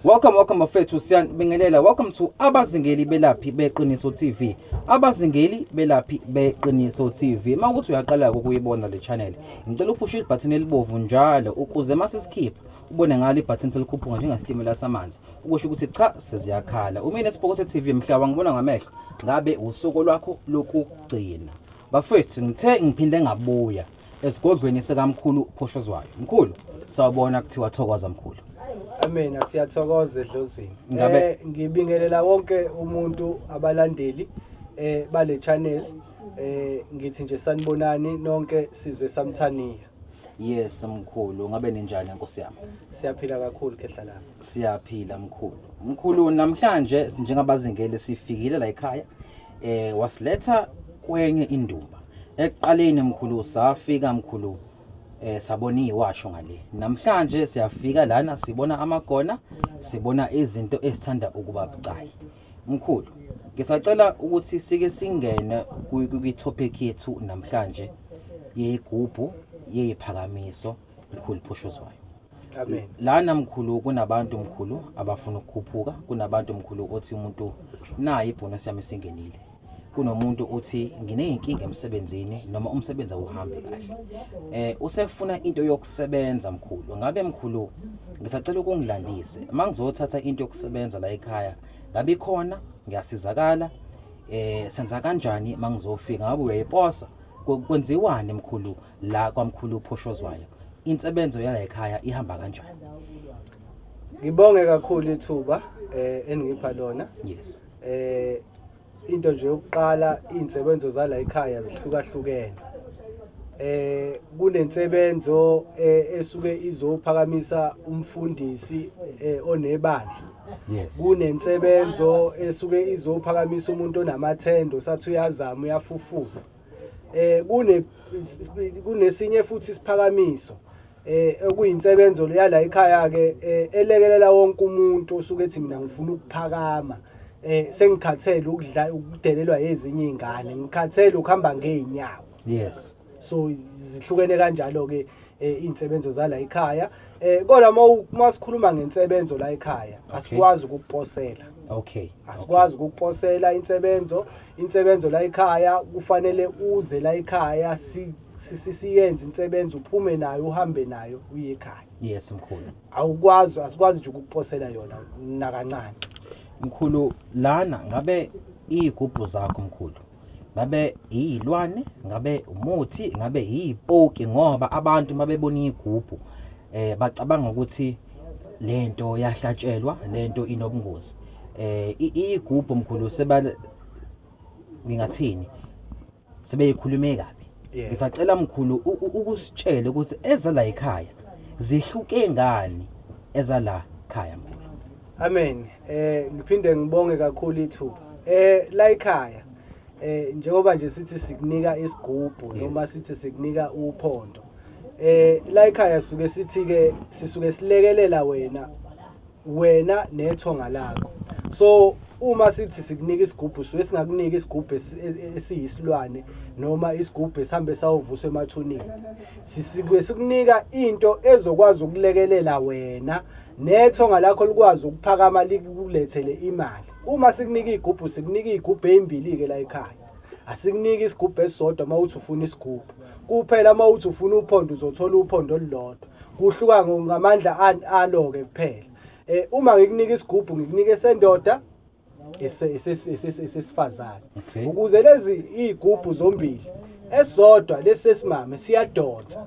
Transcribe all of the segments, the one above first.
Welcome, welcome bafethu, siyanibingelela. Welcome to Abazingeli Belaphi Beqiniso TV. Abazingeli Belaphi Beqiniso TV. Uma ukuthi uyaqala ukuyibona le channel, ngicela uphushe ibutton elibovu njalo ukuze mase sikhipha ubone ngalo ibutton selikhuphuka njengesitimela samanzi. Ukusho ukuthi cha, seziyakhala. Umina Sipoko TV, mhla ngibona ngamehlo ngabe usuku lwakho lokugcina. Bafethu, ngithe ngiphinde ngabuya esigodlweni sikaMkhulu Phoshozwayo. Mkhulu, sawubona, kuthiwa thokoza mkhulu. Amen, siyathokoza edlozini. Ngibingelela wonke umuntu, abalandeli bale channel. Ngithi nje sanibonani nonke, sizwe samthaniya. Yes mkhulu, ngabe ninjani nkosi yami? Siyaphila kakhulu, khehla lami. Siyaphila mkhulu. Mkhulu, namhlanje njengabazingeli sifikile la ekhaya. Wasiletha kwenye indumba. Ekuqaleni mkhulu safika mkhulu, sabona iwasho ngale. Namhlanje siyafika lana, sibona amagona, sibona izinto ezithanda ukuba bucayi. Mkhulu, ngisacela ukuthi sike singene kwi topic yethu namhlanje yegubhu yeyiphakamiso, mkhulu Phoshozwayo. Amen. Lana mkhulu kunabantu mkhulu abafuna ukukhuphuka, kunabantu mkhulu othi umuntu nayi ibonus yami isingenile. Kunomuntu uthi ngineyinkinga emsebenzini noma umsebenzi awuhambi kahle. Usefuna into yokusebenza mkhulu. Ngabe mkhulu ngisacela ukungilandise. Mangizothatha into yokusebenza la ekhaya, ngabe ikhona, ngiyasizakala? Senza kanjani mangizofika? Ngabe uyayiposa? Kwenziwani mkhulu la kwamkhulu Phoshozwayo? Insebenzo yala ekhaya ihamba kanjani? Ngibonge kakhulu ithuba eningipha lona. Yes. Into nje yokuqala, insebenzo zala ekhaya zihlukahlukene. Kunensebenzo esuke izophakamisa umfundisi onebandla. Yes. Kunensebenzo esuke izophakamisa umuntu onamathendo, sathi uyazama uyafufusa. Kunesinye futhi isiphakamiso okuyinsebenzo yala ekhaya ke, elekelela wonke umuntu osuke ethi mina ngifuna ukuphakama, sengikhathele ukudla ukudelelwa ezinye izingane, ngikhathele ukuhamba ngeenyawo. Yes. So zihlukene kanjalo ke insebenzo zala ekhaya. Kodwa masikhuluma ngensebenzo la ekhaya, asikwazi ukukuposela. Asikwazi ukukuposela insebenzo. Insebenzo la ekhaya kufanele uze la ekhaya, siyenze insebenzo, uphume nayo, uhambe nayo uye ekhaya. Yes mkhulu. Awukwazi, asikwazi nje ukukuposela yona nakancane. Mkhulu, lana ngabe izigubhu zakho mkhulu, ngabe izilwane, ngabe umuthi, ngabe izipoki? Ngoba abantu mabebona igubhu bacabanga ukuthi lento yahlatshelwa, lento inobungozi. Igubhu mkhulu seba ngingathini, sebeyikhulume kabi. Ngisacela mkhulu ukusitshele ukuthi ezala ekhaya zihluke ngani ezala ekhaya mkhulu. Amen. Ngiphinde ngibonge kakhulu ithuba. La ekhaya njengoba nje sithi sikunika isigubhu noma sithi sikunika uphondo. La ekhaya suke sithi ke sisuke silekelela wena nethonga lakho. So uma sithi sikunika isigubhu, suke singakunika isigubhu esiyisilwane noma isigubhu esihambe sawuvuswa emathuneni. Sisuke sikunika into ezokwazi ukulekelela wena nethonga lakho likwazi ukuphakama likulethele imali. Uma sikunika igubhu, sikunika igubhu ezimbili ke la ekhaya. Asikuniki isigubhu esisodwa uma uthi ufuna isigubhu. Kuphela uma uthi ufuna uphondo uzothola uphondo olulodwa. Kuhluka ngamandla alo ke kuphela. Uma ngikunika isigubhu, ngikunika esendoda, esesifazane. Ukuze lezi izigubhu zombili, esodwa lesesimame siyadonsa.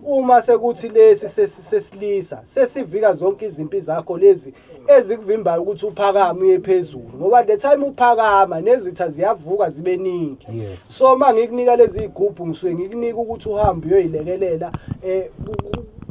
Uma sekuthi lesi sesilisa sesivika zonke izimpi zakho lezi ezikuvimbayo ukuthi uphakame uye phezulu, ngoba the time uphakama nezitha ziyavuka zibe ningi. So uma ngikunika lezi zigubhu, ngisuke ngikunika ukuthi uhambe uyoyilekelela,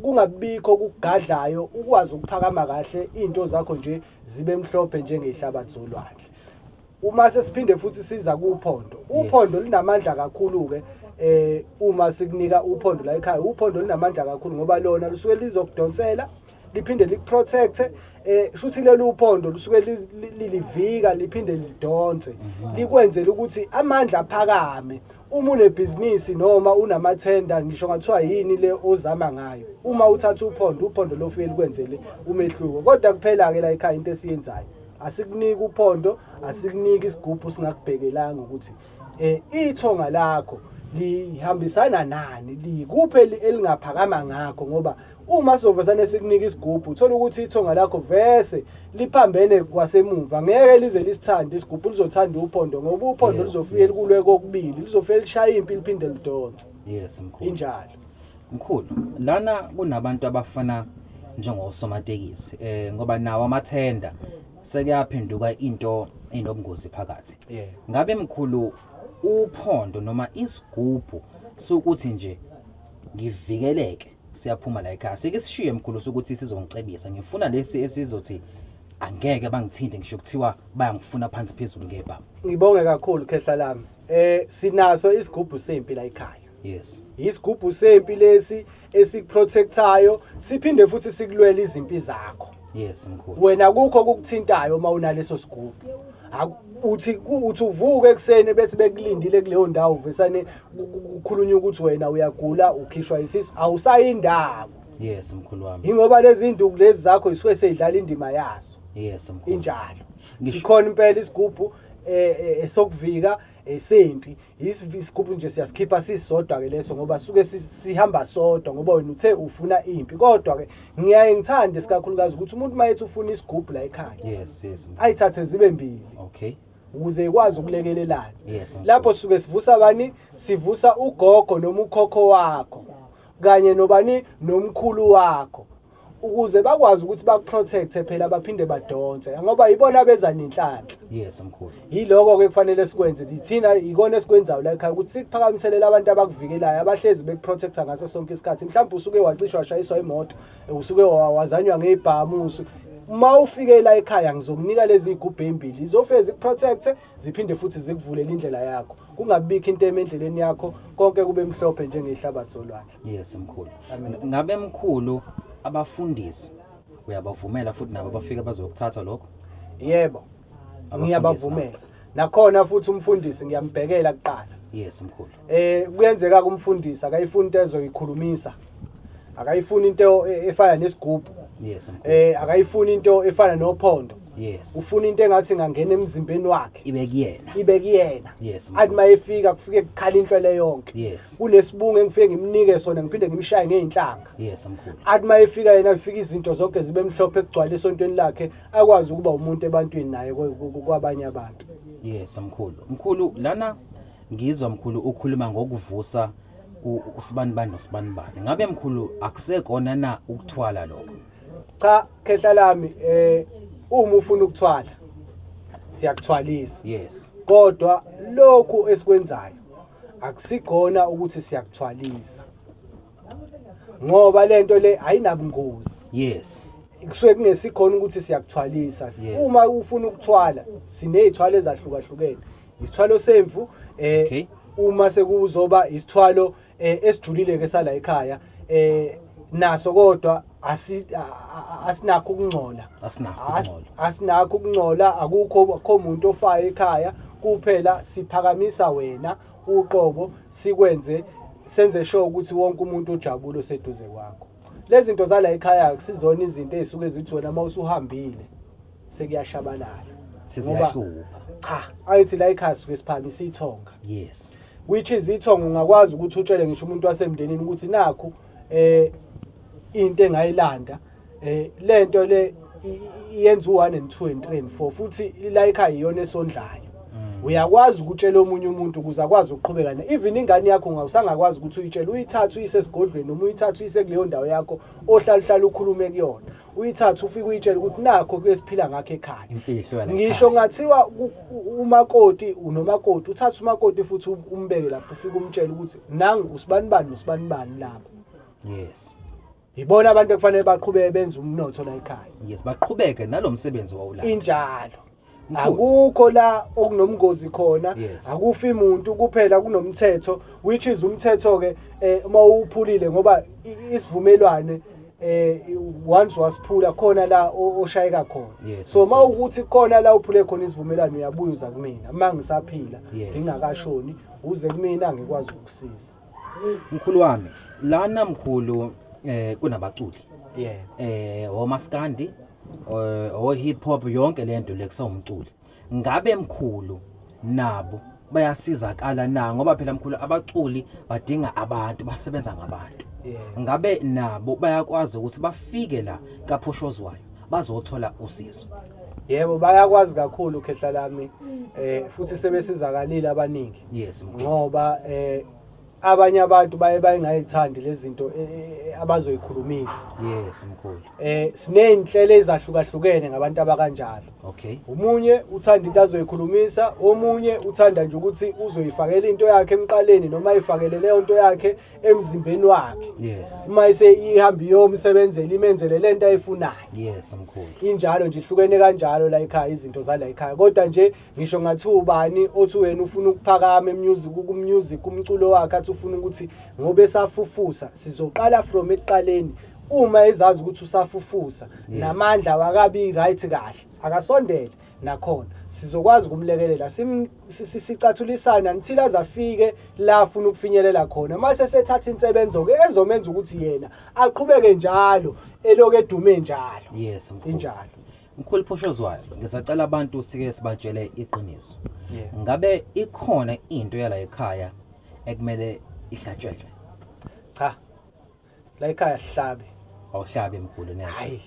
kungabikho okugadlayo, ukwazi ukuphakama kahle, izinto zakho nje zibe mhlophe njengezihlabathi zolwandle. Uma sesiphinde futhi siza kuphondo, uphondo linamandla kakhulu ke uma sikunika uphondo la ekhaya. Uphondo linamandla kakhulu ngoba lona lusuke lizokudonsela, liphinde likuprotecte. Shuthi lolu uphondo lusuke lilivika, liphinde lidonse, likwenzele ukuthi amandla aphakame. Uma unebhizinisi noma unamathenda, ngisho ngathiwa yini le ozama ngayo, uma uthatha uphondo, uphondo lofike likwenzele umehluko. Kodwa kuphela-ke la ekhaya into esiyenzayo, asikuniki uphondo, asikuniki isigubhu singakubhekelanga ukuthi ithonga lakho lihambisana nani, likuphi elingaphakama ngakho. Ngoba uma sizovesane sikunika isigubhu, uthola ukuthi ithonga lakho vese liphambene kwasemuva, ngeke lize lisithande isigubhu, lizothanda uphondo, ngoba uphondo lizofike likulwe kokubili, lizofike lishaye impi liphinde lidonse. Yes mkhulu. Injalo. Mkhulu, lana kunabantu abafana njengosomatekisi, ngoba nawo amathenda sekuyaphenduka into enobungozi phakathi. Ngabe mkhulu uphondo noma isigubhu sokuthi nje ngivikeleke siyaphuma la ekhaya, sike sishiye mkhulu sokuthi sizongicebisa, ngifuna lesi esizothi angeke bangithinte ngisho kuthiwa bayangifuna phansi phezulu ngebhamu. Ngibonge kakhulu khehla lami. Sinaso isigubhu sempi la ekhaya. Yes. Isigubhu sempi lesi esikuprotectayo, siphinde futhi sikulwela izimpi zakho. Yes mkhulu. Wena kukho okukuthintayo uma unaleso sigubhu. Uthi uvuke ekuseni bethi bekulindile kuleyo ndawo, uvesane kukhulunywa ukuthi wena uyagula, ukhishwa isisu, awusayindawo. Yes mkhulu wami. Ingoba lezi induku lezi zakho isuke seyidlala indima yazo. Yes mkhulu. Injalo. Sikhona impela isigubhu esokuvika esempi. Isigubhu nje siyasikhipha sisodwa ke leso, ngoba suke sihamba sodwa, ngoba wena uthe ufuna impi. Kodwa ke ngiyaye ngithande sikakhulukazi ukuthi umuntu mayethi ufuna isigubhu la ekhaya, yes yes, ayithathe zibe mbili, okay, ukuze ikwazi ukulekelelana. Yes. Lapho suke sivusa bani? Sivusa ugogo noma ukhokho wakho kanye nobani nomkhulu wakho, ukuze bakwazi ukuthi bakuprotecte phela, baphinde badonse, ngoba ibona beza nenhlanhla. Yes mkhulu. Yiloko ke kufanele sikwenze thina, ikona esikwenzayo la ekhaya, ukuthi sikuphakamiselele abantu abakuvikelayo, abahlezi bekuprotecta ngaso sonke isikhathi. Mhlawumbe usuke wacishwa washayiswa imoto, usuke wazanywa ngebhamu, uma ufike la ekhaya ngizokunika lezi zigubhu ezimbili, zizofike zikuprotecte, ziphinde futhi zikuvulele indlela yakho, kungabikho into emendleleni yakho, konke kube mhlophe njengehlabathi zolwandle. Yes mkhulu. Ngabe mkhulu abafundisi uyabavumela futhi nabo bafika bazokuthatha lokho? Yebo, ngiyabavumela. Nakhona futhi umfundisi ngiyambhekela kuqala. Yes mkhulu. Kuyenzeka kumfundisi akayifuni into ezoyikhulumisa, akayifuni into efana nesigubhu. Yes mkhulu. Akayifuni into efana nophondo. Yes. Ufuna into engathi ingangena emzimbeni wakhe, ibe kuyena, ibe kuyena. Yes. Athi mayefika kufike kukhala inhlwele yonke. Yes. Kunesibungu engifike ngimnike sona, ngiphinde ngimshaye ngeinhlanga. Yes mkhulu. Athi mayefika yena kufika izinto zonke zibe mhlophe, kugcwale esontweni lakhe, akwazi ukuba umuntu ebantwini naye kwabanye abantu. Yes mkhulu. Mkhulu lana ngizwa mkhulu ukhuluma ngokuvusa usibanibani nosibanibani. Ngabe mkhulu akusekona na ukuthwala lokho? Cha khehla lami, uma ufuna ukuthwala siyakuthwalisa. Yes. Kodwa lokhu esikwenzayo akusikhona ukuthi siyakuthwalisa, ngoba lento le ayinabungozi. Yes. Kusuke kungesikhona ukuthi siyakuthwalisa. Yes. Uma ufuna ukuthwala sinezithwalo ezahlukahlukene. Isithwalo semvu, Okay. uma sekuzoba isithwalo esijulile ke sala ekhaya, naso kodwa asinakho ukungcola. Asinakho ukungcola. Asinakho ukungcola, akukho umuntu ofayo ekhaya, kuphela siphakamisa wena uqobo, sikwenze senze sure ukuthi wonke umuntu ujabule oseduze kwakho. Lezi zinto zala ekhaya akusizona izinto ezisuke zithi wena mawusuhambile sekuyashabalala. Seziyahlupha. Cha, ayithi la ekhaya suke siphakamisa ithonga. Yes. Which is ithonga ungakwazi ukuthi utshele ngisho umuntu wasemndenini ukuthi nakhu into engayilanda, lento le iyenza u1 and 2 and 3 and 4, futhi la ekhaya iyona esondlayo. Uyakwazi ukutshela omunye umuntu ukuze akwazi ukuqhubeka naye. Even ingane yakho ungawusangakwazi ukuthi uyitshele, uyithathe uyise esigodlweni noma uyithathe uyise kuleyo ndawo yakho ohlala hlala ukhulume kuyona. Uyithathe ufike uyitshele ukuthi nakho esiphila ngakho ekhaya. Imfihlo yala Ngisho ekhaya. ngathiwa umakoti unomakoti, uthathe umakoti futhi umbeke lapho, ufike umtshele ukuthi nangu usibanibani nosibanibani lapho. Yes. Yibona abantu ekufanele baqhubeke benze umnotho la ekhaya. Yes, baqhubeke nalomsebenzi wawulapha. Injalo. Akukho la okunomngozi khona, akufi umuntu kuphela, kunomthetho, which is umthetho ke uma uwuphulile, ngoba isivumelwane once wasiphula khona la oshayeka khona. So uma ukuthi khona la uphule khona isivumelwano, uyabuya uza kumina uma ngisaphila, ngingakashoni, uze kumina ngikwazi ukukusiza. Mkhulu wami, lana mkhulu kunabaculi. Yebo. Omaskandi, o hip hop, yonke lento le kusawumculi. Ngabe mkhulu nabo bayasizakala na? Ngoba phela mkhulu abaculi badinga abantu, basebenza ngabantu. Ngabe nabo bayakwazi ukuthi bafike la kaPhoshozwayo bazothola usizo? Yebo, bayakwazi kakhulu khehla lami, futhi sebesizakalile abaningi. Yes mkhulu. Ngoba abanye abantu baye bayingayithandi lezi zinto abazoyikhulumisa. Yes mkhulu. Siney'nhlelo ezahlukahlukene ngabantu abakanjalo. Okay. Umunye uthanda into azoyikhulumisa, omunye uthanda nje ukuthi uzoyifakela into yakhe emqaleni noma ayifakele leyo nto yakhe emzimbeni wakhe. Yes. Uma ihamba iyomsebenzela, imenzele lento ayifunayo. Yes mkhulu. Injalo nje, ihlukene kanjalo la ekhaya izinto zala ekhaya. Kodwa nje ngisho ngathi ubani othi wena ufuna ukuphakama emusic, ku-music, umculo wakhe athi ufuna ukuthi ngoba esafufusa, sizoqala from ekuqaleni. Uma ezazi ukuthi usafufusa, namandla awakabi right kahle, akasondele nakhona sizokwazi ukumlekelela, sicathulisana until aze afike la afuna ukufinyelela khona. Mase sethatha insebenzo ke ezomenza ukuthi yena aqhubeke njalo eloku edume njalo. Yes mkhulu. Injalo. Mkhulu Phoshozwayo, ngisacela abantu sike sibatshele iqiniso. Ngabe ikhona into yala ekhaya ekumele ihlatshelwe? Cha. La ekhaya sihlabe. Awuhlabe mkhulu neze. Hayi.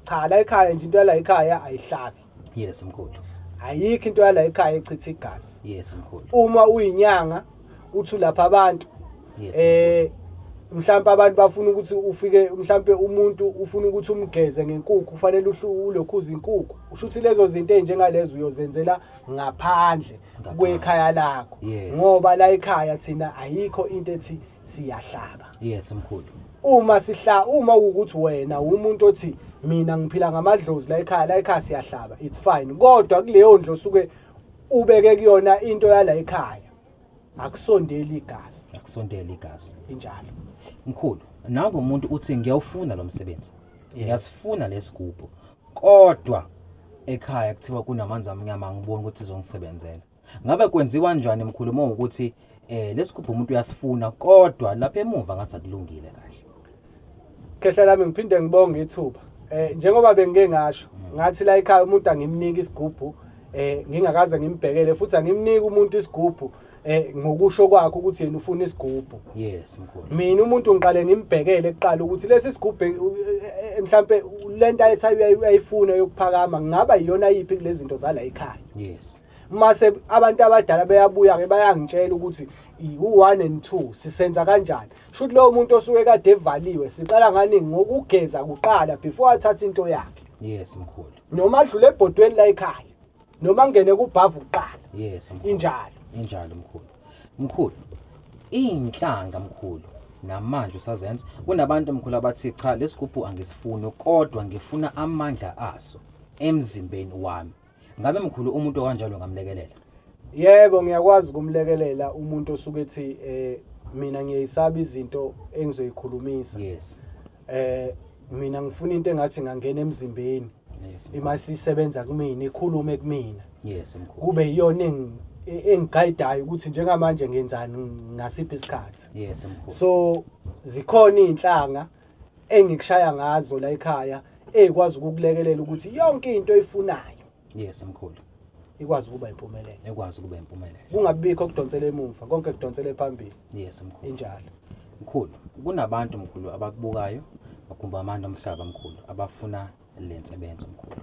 Cha, la ekhaya nje into yala ekhaya ayihlabi. Yes mkhulu. Ayikho into yala ekhaya echitha igazi. Yes mkhulu. Uma uyinyanga uthi lapha abantu, Yes. mhlawumbe abantu bafuna ukuthi ufike, mhlawumbe umuntu ufuna ukuthi umgeze ngenkukhu, kufanele ulokhuze inkukhu. Usho ukuthi lezo zinto ezinjengalezo uyozenzela ngaphandle kwekhaya lakho. Yes. Ngoba la ekhaya thina ayikho into ethi siyahlaba. Yes mkhulu. Uma sihla, uma ukuthi wena umuntu othi mina ngiphila ngamadlozi la ekhaya, la ekhaya siyahlaba, it's fine. Kodwa kuleyo ndlu osuke ubeke kuyona into yala ekhaya, akusondeli igazi. Akusondeli igazi. Injalo. Mkhulu, nangu umuntu uthi ngiyawufuna lo msebenzi. Yeah. Ngiyasifuna lesigubhu. Kodwa ekhaya kuthiwa kunamanzi amnyama, angiboni ukuthi izongisebenzela. Ngabe kwenziwa kanjani mkhulu uma ukuthi lesigubhu umuntu uyasifuna kodwa lapha emuva ngathi akulungile kahle? Khehla lami, ngiphinde ngibonge ithuba. Njengoba bengike ngasho, ngathi la ekhaya umuntu angimniki isigubhu, ngingakaze ngimbhekele, futhi angimniki umuntu isigubhu ngokusho kwakhe ukuthi yena ufuna isigubhu. Yes mkhulu. Mina umuntu ngiqale ngimbhekele kuqala ukuthi lesi sigubhu, mhlambe lento ayethi uyayifuna yokuphakama ngaba iyona yiphi kulezi zinto zala ekhaya. Yes. Mase abantu abadala beyabuya ke bayangitshela ukuthi u1 and 2 sisenza kanjani. Shuthi lo muntu osuke kade evaliwe siqala ngani ngokugeza kuqala before athathe into yakhe. Yes mkhulu. Noma adlule ebhodweni la ekhaya, noma angene kubhavu kuqala. Yes mkhulu. Injalo. Injalo mkhulu. Mkhulu, inhlanga mkhulu namanje usazenza. Kunabantu mkhulu abathi cha lesigubhu angisifuni kodwa ngifuna amandla aso emzimbeni wami. Ngabe mkhulu umuntu kanjalo ngamlekelela? Yebo, ngiyakwazi ukumlekelela umuntu osuke ethi mina ngiyayisaba izinto engizoyikhulumisa. Yes. Mina ngifuna into engathi ngangena emzimbeni. Yes. Ima sisebenza kumina, ikhulume kumina. Yes mkhulu. Kube iyona engigayidayo ukuthi njengamanje ngenzani ngasiphi isikhathi. Yes mkhulu. So zikhona izinhlanga engikushaya ngazo la ekhaya ezikwazi ukukulekelela ukuthi yonke into oyifunayo. Yes mkhulu. Ikwazi ukuba impumelelo. Ikwazi ukuba impumelelo. Kungabikho ukudonsela emuva, konke kudonsele phambili. Yes mkhulu. Injalo. Mkhulu, kunabantu mkhulu abakubukayo, bakhumba amandla omhlaba mkhulu, abafuna lensebenzo mkhulu.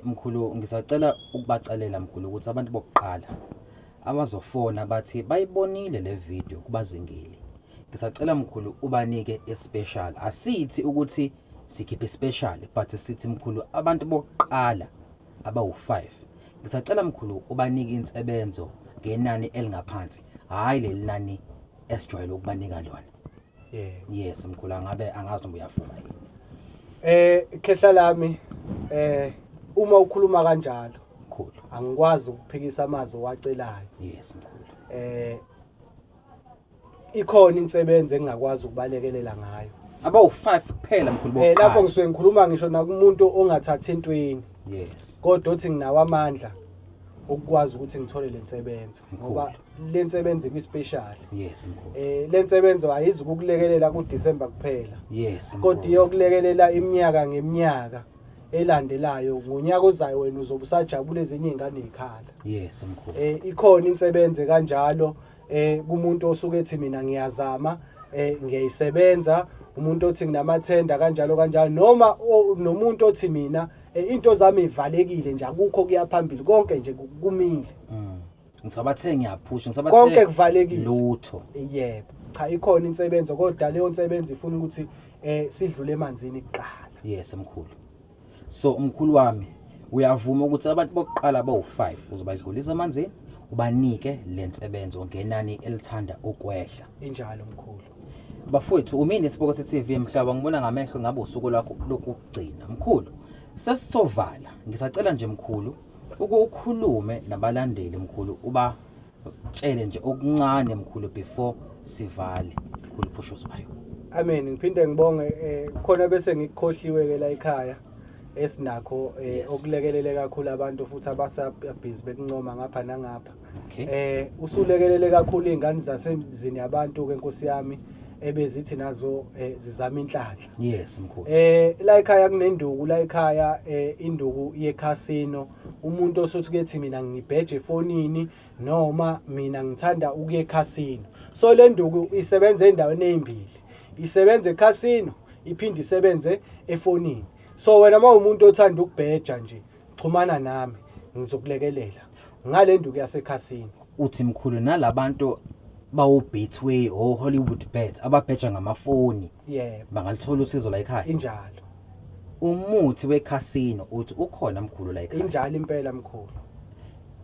Mkhulu ngisacela ukubacelela mkhulu ukuthi abantu bokuqala abazofona bathi bayibonile le video kubazingeli. Ngisacela mkhulu ubanike especial. Asithi ukuthi sikhiphe special, but sithi mkhulu abantu bokuqala abawu5. Ngisacela mkhulu ubanike insebenzo ngenani elingaphansi, hayi leli nani esijwayele ukubanika lona. Yebo. Yes mkhulu, angabe angazi noma uyavuma yini. Khehla lami, uma ukhuluma kanjalo mkhulu, Angikwazi ukuphikisa amazwi owacelayo. Yes mkhulu. Ikhona insebenzo engingakwazi ukubalekelela ngayo. Abawu-5 kuphela mkhulu Lapho bokuqala. ngisuke ngikhuluma ngisho nakumuntu ongathathi entweni. Yes. Kodwa othi nginawo amandla ukwazi ukuthi ngithole lensebenzo ngoba lensebenzo ikwi-special. Yes mkhulu. Lensebenzo ayizukukulekelela kuDecember kuphela. Yes. Kodwa iyokulekelela iminyaka ngeminyaka elandelayo. Ngonyaka ozayo wena uzobe usajabula ezinye izingane ezikhala. Yes mkhulu. Ikhona insebenzo kanjalo kumuntu osuke ethi mina ngiyazama, ngiyayisebenza, umuntu othi nginamathenda kanjalo kanjalo, noma nomuntu othi mina into zami ivalekile nje, akukho kuya phambili, konke nje kumile. Ngisabathe ngiyaphusha, ngisabathe konke kuvalekile. Lutho. Yebo. Cha, ikhona insebenzo, kodwa leyo nsebenzo ifuna ukuthi sidlule emanzini kuqala. Yes mkhulu. So mkhulu wami, uyavuma ukuthi abantu bokuqala abawu-5 uzobadlulisa emanzini, ubanike lensebenzo ngenani elithanda ukwehla. Injalo mkhulu. Bafowethu, umini Siboko TV mhlaba ngibona ngamehlo ngabe usuku lwakho lokugcina. Mkhulu, sesisovala. Ngisacela nje mkhulu ukukhulume nabalandeli mkhulu, uba tshele nje okuncane mkhulu before sivale. Mkhulu Phoshozwayo. Amen. Ngiphinde ngibonge khona bese ngikukhohliwe ke la ekhaya esinakho okulekelele kakhulu abantu futhi abasabhizi bekuncoma ngapha nangapha. Usulekelele kakhulu izingane zasemzini yabantu ke Nkosi yami ebezithi nazo zizama inhlanhla. Yes mkhulu. La ekhaya kunenduku, la ekhaya induku yekhasino. Umuntu osothi kethi mina ngibheje efonini noma mina ngithanda ukuya ekhasino. So le nduku isebenza endaweni ezimbili. Isebenza ekhasino, iphinde isebenze efonini. So wena uma umuntu othanda ukubheja nje, xhumana nami ngizokulekelela ngale nduku yasekhasino. Uthi mkhulu nalabantu bawo Betway o Hollywood Bet ababheja ngamafoni. Yebo. Bangalithola usizo la ekhaya. Injalo. Umuthi wekhasino uthi ukhona mkhulu la ekhaya. Injalo impela mkhulu.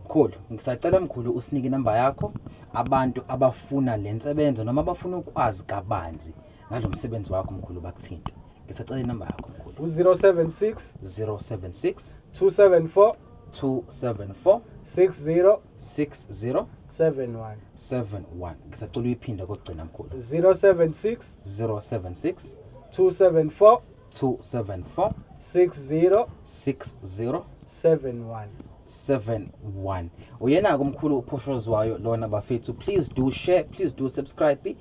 Mkhulu, ngisacela mkhulu usinike inamba yakho abantu abafuna lensebenzo noma abafuna ukwazi kabanzi ngalomsebenzi wakho mkhulu bakuthinte. Ngisacela inamba yakho mkhulu. U076 076 274 274 60 60 71. 71. Ngisacela uyiphinde kokugcina mkhulu. 076 076 274 274 60 60 71. 71. Uyena ke umkhulu uPhoshozwayo lona bafethu. Please do share, please do subscribe.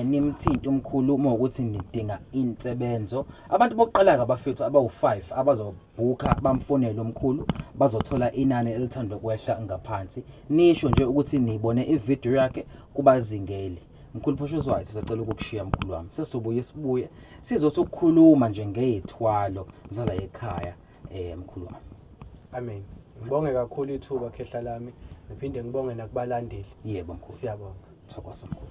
Nimthinte umkhulu uma ukuthi nidinga insebenzo. Abantu bokuqala ke bafethu abawu5 abazobhuka bamfonele umkhulu bazothola inani elithandwa kwehla ngaphansi. Nisho nje ukuthi nibone ivideo yakhe kubazingeli. Mkhulu Phoshozwayo sisacela ukukushiya mkhulu wami. Sesizobuye sibuye sizothi ukukhuluma nje ngezithwalo zala ekhaya mkhulu wami. Amen. Ngibonge kakhulu ithuba khehla lami, ngiphinde ngibonge nakubalandeli. Yebo mkhulu. Siyabonga. Thokoza mkhulu.